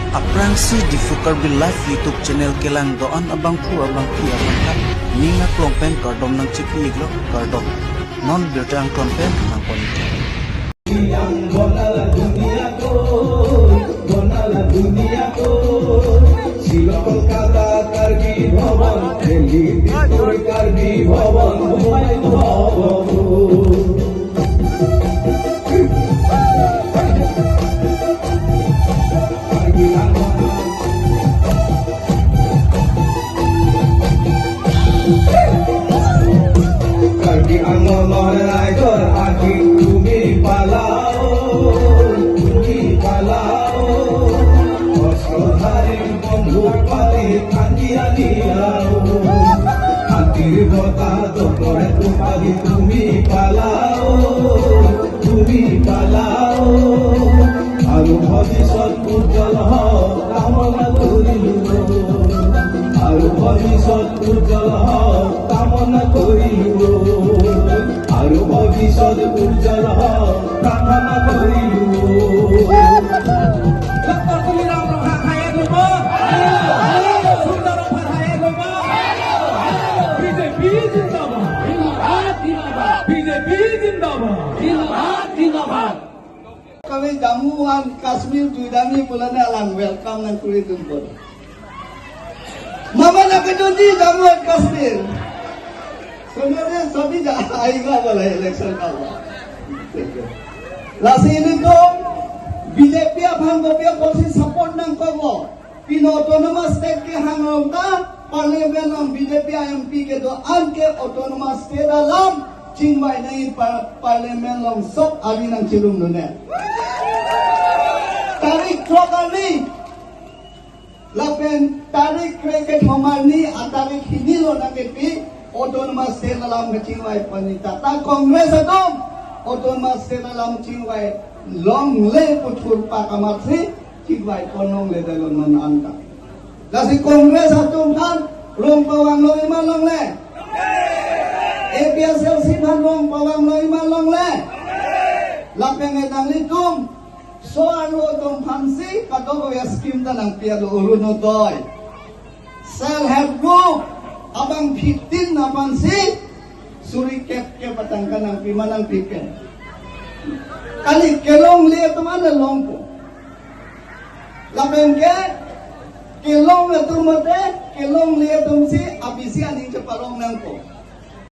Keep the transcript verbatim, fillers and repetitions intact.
Aphrangsi Diphu Karbi Live YouTube channel kelang do-an abangphu abangphi abangphan ning aklong pen kardom nangchipi-iklo, kardom. Non birta angton pen nangpon-ik. Karbi Anglong lorraijor aki tumi palao, tumi palao. Osor harim bonduk pali thanki ani lao. Hantir bota dokore tumi palao, tumi palao. Aru bhobisot ujjwal hok, kamona korilu. Aru bhobisot ujjwal hok, kamona korilu. Aru bhobisot ujjwal hok, kamona korilu. Doctor Tuliram Ronghang hai anu bo? Sundar Ronghang hai anu bo? B J P zindabad. B J P zindabad. Kami Jammu and Kashmir judani pulane alang welcome nangkuri dunpo. Mama na kejodi Jammu and Kashmir. Sebenarnya sabi ja aiga bala election kawa. Lasi ilitum B J P aphan kopi apotsi support nangkoklo. Pini autonomous state kehang along ta parliament along B J P M P kedo-an ke autonomous state alam chingvai nangji, par-, parliament along sok ari nangchirumdunde. Tarik throk arni lapen tarik kre-kethom arni atarik hini lo nangkepi autonomous state alam kachingvai pon-ik ta. Ta Congress atum autonomous state alam chingvai longle puthur pa kamatsi chingvai pon longledetlo non anta. Lasi Congress atum aphan rong pavang longji ma longle? A P H L C aphan rong pavang longji ma longle? Lapen nanglitum so-arlo atum aphansi kadokave scheme ta nangpi-iklo, Orunodoi, Self Help Group, abang fifteen aphansi suri kep kep atangka nangpi ma nangpipe? Kali kelongle atum an longpo. Lapen ke kelong atum mate, kelongle atumsi abisi aning cheparong nangpo.